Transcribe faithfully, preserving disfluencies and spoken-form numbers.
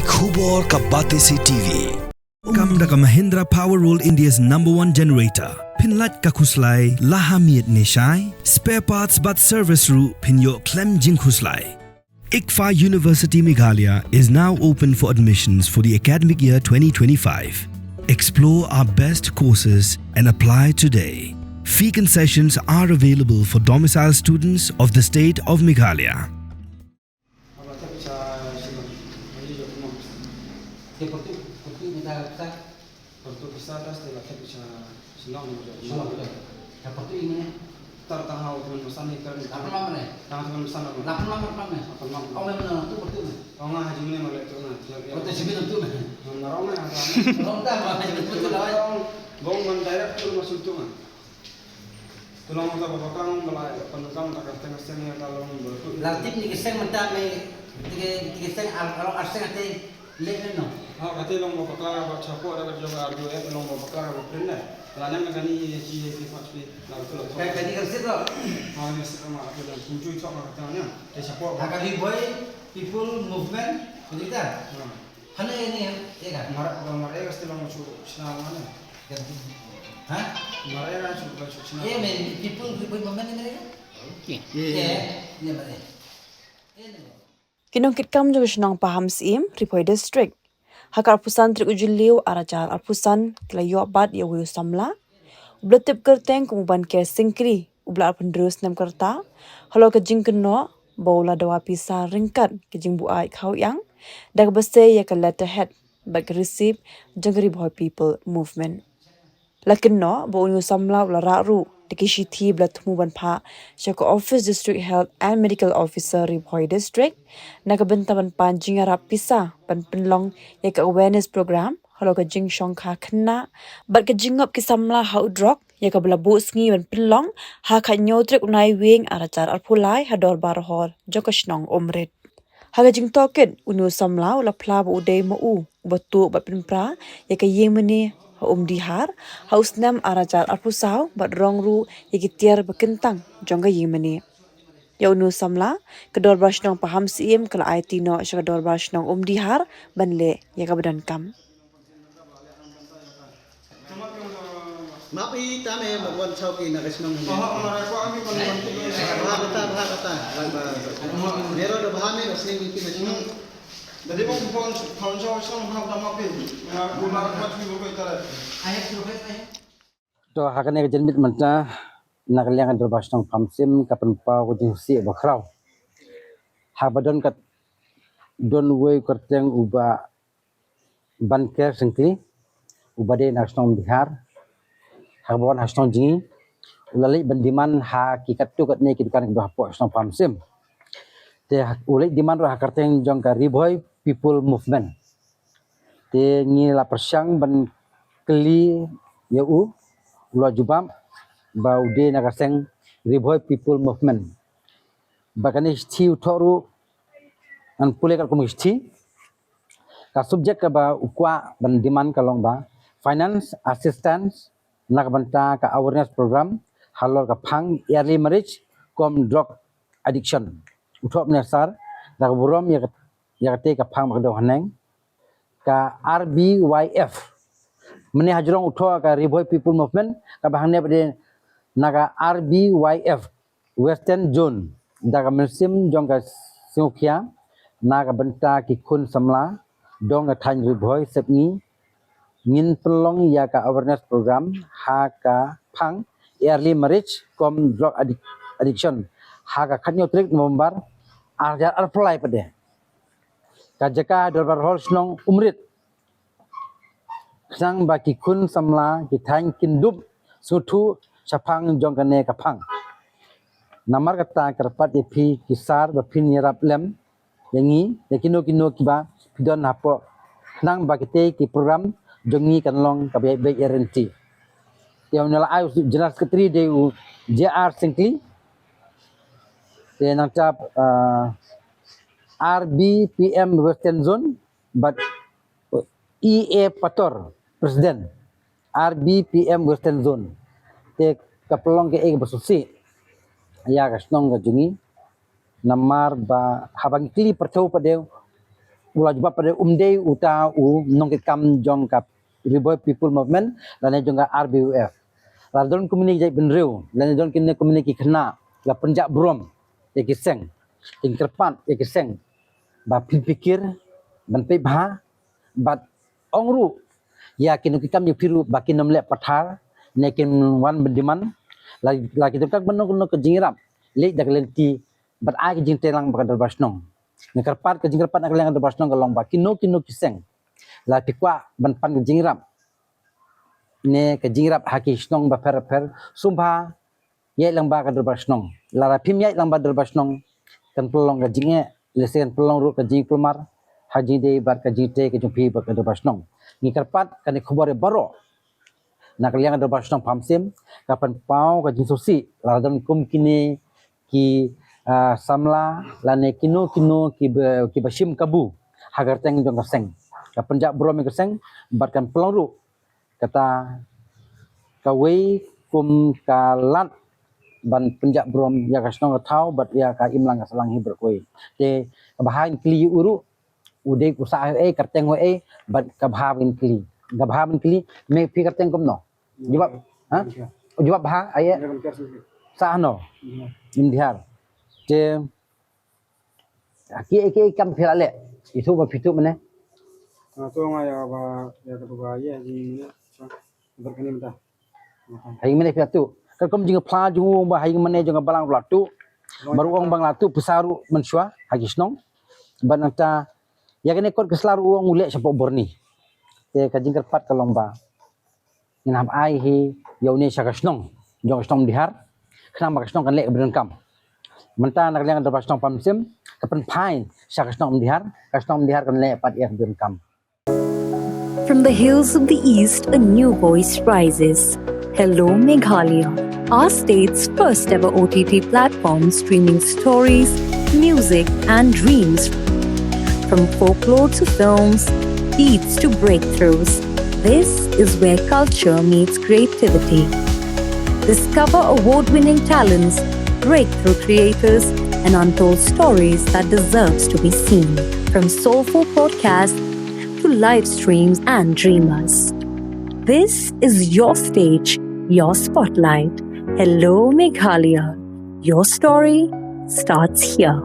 Khubor ka Batesi T V. Kam da ka Mahindra Power World, India's number one generator. Pynlait ka khuslai la ha miet ne shai. Spare parts bad service ruh pynïoh khlem jingkhuslai. ICFAI University Meghalaya is now open for admissions for the academic year twenty twenty-five. Explore our best courses and apply today. Fee concessions are available for domicile students of the state of Meghalaya. Te pertu, pertu minta kita. Pertu kita atas te lakat bisa senang mo jo. Senang mo jo. Ya pertu ini. Tar tang hau teman pesan ni kan. Lapan lama ni. Tang teman pesan apa? Lapan lama, lapan lama. Lapan lama. Oh, memang tu pertu ni. Oh, ngah haji ni molek tu ngah. Ya, ya. Oh, tak sini tu ni. Mana orang ni ada. Orang tak apa, haji betul lah. Bong man direct tu masuk tu ngah. Tulong ta ba bakang ba la pyndonkam ta ka seng seng ïa ka long ba tu. La tip ni ka seng mynta me, ti ka, ti ka seng ar, ar, ar seng ate leh ne no. Ha, kate long ba bakla ba chapoh da ka jong ka ardu eh, long ba bakla ba print ne. La nang ka ni ïa chi ïa ki fat pi la tu la. Ka, ka ni ka sit lo. Ha, ni sit ma ka dan kunjui chok ma ka tang ne. Te chapoh. Ha, ka Ri Bhoi People Movement, betul tak? Ha. Hana ïa ni ïa ka? Mar, mar ïa ka stilong chu chna ma ne. Ha? Mar ïa ka chu ka chu chna. Ïa me people people movement ni ka? Okey. Ïa, ïa, ïa, mar ïa. Ïa ni. Ki nongkitkam jong ka shnong Pahamsyiem, Ri Bhoi District, ha ka arphew san tarik u Jylliew arhajar arphew san, ki la ïoh bat ïa uwei u samla uba la tip kyrteng kum u Banker Syngkri, uba la arphew hynriew snem ka rta, halor ka jingkynnoh ba u la dawa pisa ryngkat ka jingbuaid khaw ïang da kaba sei ïa ka letterhead bad ka receipt jong ka Ri Bhoi People Movement. La kynnoh ba une u samla u la rah ruh da ki shithi ba la thmu ban phah sha ka Office District Health and Medical Officer, Ri Bhoi District, na ka bynta ban pan jingïarap pisa ban pynlong ïa ka awareness program halor ka jingshongkha khynnah bad ka jingngop ki samla ha u drok, ïa kaba la buh sngi ban pynlong ha ka hynñiew tarik u Naiwieng arhajar arphew lai ha dorbar hall jong ka shnong Umrit. Ha ka jingtohkit, une u samla u la phla ba u dei ma u uba tuh bad pynpra ïa ka ïingmane ha Umdihar ha u snem arhajar arphew saw bad rong ruh ïa ki tiar ba kyntang jong ka ïingmane. Ïa une u samla, ka dorbar shnong Pahamsyiem ka la aiti noh sha ka dorbar shnong Umdihar ban leh ïa kaba donkam. Map i tam e, map wan chau ki na ka shnong. Bha kata, bha kata. Mero da bha me, sing ki na shnong. Dadi bong phone phone chau shnong bha kata map i. Ya, guna mat ki bong ko itara. To ha kane ka janmiet mynta na ka liang ka dorbar shnong Pahamsyiem ka pynpaw ka jingsngewsih ba khraw. Haba don kat don uwei u kyrteng uba Banker Syngkri, uba dei na ka shnong Umdihar, haba wan ha shnong jong ngi u la leit ban demand ha ki katto katne ki dukan kiba hapoh shnong Pahamsyiem. Te u leit demand ruh ha kyrteng jong ka Ri Bhoi People Movement. Te ngi la pyrshang ban kylli ïa u, u la jubab ba u dei na ka seng Ri Bhoi People Movement. Ba kane ka shithi u thoh ruh ngan pule katkum ka shithi. Ka subject kaba u kwah ban demand ka long ba finance assistance na ka bynta ka awareness program halor ka phang early marriage cum drug addiction. U thoh mynne sir da ka burom ïa ka, ïa katei ka phang ba ka dei haneng ka R B Y F. Mynne hajrong u thoh ka Ri Bhoi People Movement, kaba hangne ba dei na ka R B Y F Western Zone. Da ka mynsiem jong ka sngewkhia na ka bynta ki khun samla dong ka thaiñ Ri Bhoi sepngi ngin pynlong ïa ka awareness program ha ka phang early marriage cum drug addic-, addiction ha ka khathynñiew tarik November arhajar arphew lai pat de. Ka jaka dorbar hall shnong Umrit. Khnang ba ki khun samla ki thaiñ kin dup sngewthuh shaphang jong kane ka phang. Namar kata kyrpad ïa phi ki sir ba phin ïarap lem ïa ngi, ïa kino kino kiba phi don hapoh, khnang ba kitei ki program jong ngi kan long kaba ïaid beit ïaid ryntih. Te u la ai u General Secretary dei u J R Syngkri. Te nangta, ah, R B P M Western Zone bad E A Pator, President R B P M Western Zone. Te ka pynlong kaei kaba sngewsih ïa ka shnong ka jong ngi. Namar ba haba ngi kylli pyrthew pat de, u la jubab pat, um dei uta u nongkitkam jong ka Ri Bhoi People Movement lane jong ka R B U F. La don kumne ki jaitbynriew lane don kumne kumne ki khynnah la pynjah burom ïa ki seng, kin kyrpad ïa ki seng ba phin pyrkhat ban peit bha bad ong ruh ïa ki nongkitkam jong phi ruh ba kin ym leh pathar ne kin wan ban demand. La, la ki donkam ban ong ka jingïarap leit da ka lynti bad ai ka jingtreilang bad ka dorbar shnong. Nga kyrpad, ka jingkyrpad na ka liang ka dorbar shnong ka long ba kino kino ki seng la phi kwah ban pan ka jingïarap ne ka jingïarap ha ki shnong bapher bapher, sngewbha ïaid lang bad ka dorbar shnong. Lada phim ïaid lang bad dorbar shnong, kan pynlong ka jingeh, lehse kan pynlong ruh ka jingkulmar ha jingïadei bad ka jingtrei ka jong phi bad ka dorbar shnong. Ngi kyrpad kane ka khubor ïa baroh na ka liang ka dorbar shnong Pamsim, ka pynpaw ka jingsngewsih lada don kum kine ki, ah, samla lane kino kino ki ba, ki ba shim kabu ha ka kyrteng jong ka seng. Ka pynjah burom ïa ka seng bad kan pynlong ruh kata kawei kum ka lad ban pynjah burom ïa ka shnong ka thaw bad ïa ka imlang ka sahlang hi baroh kawei. Te kaba ha ngin kylli ïa u ruh, u dei u sah ha ei, kyrteng ha ei, bad kaba ha ngin kylli. Kaba ha ngin kylli, me phi kyrteng kumno? Jubab, ha? Jubab ha, ai eh. Sah no. Imdhiar. Te ki, ki kam phi la leh. Itu ba phi tu mane. Ah, tu nga ïa ba, ïa ka tu ba, ïa, ji mane. Ber kane mynta. Hai mane phi tu. Ka kum jingphla jong u ba hai mane jong ka balang la tu. Baroh ong ba la tu pisa ruh mynshuwa ha ki shnong. Bad nangta ïa kane kot ka sla ruh ong u leh shapoh Burni. Te ka jingkyrpad ka long ba ngin hap ai hi ïa une sha ka shnong jong ka shnong Umdihar, khnang ba ka shnong kan leh kaba donkam. Mynta na ka liang ka dorbar shnong Pamsim ka pynphai sha ka shnong Umdihar, ka shnong Umdihar kan leh pat ïa kaba donkam. From the hills of the East, a new voice rises. Hello, Meghalaya, our state's first ever O T T platform streaming stories, music, and dreams. From folklore to films, beats to breakthroughs, this is where culture meets creativity. Discover award winning talents, breakthrough creators, and untold stories that deserves to be seen. From soulful podcasts to live streams and dreamers. This is your stage, your spotlight. Hello, Meghalaya. Your story starts here.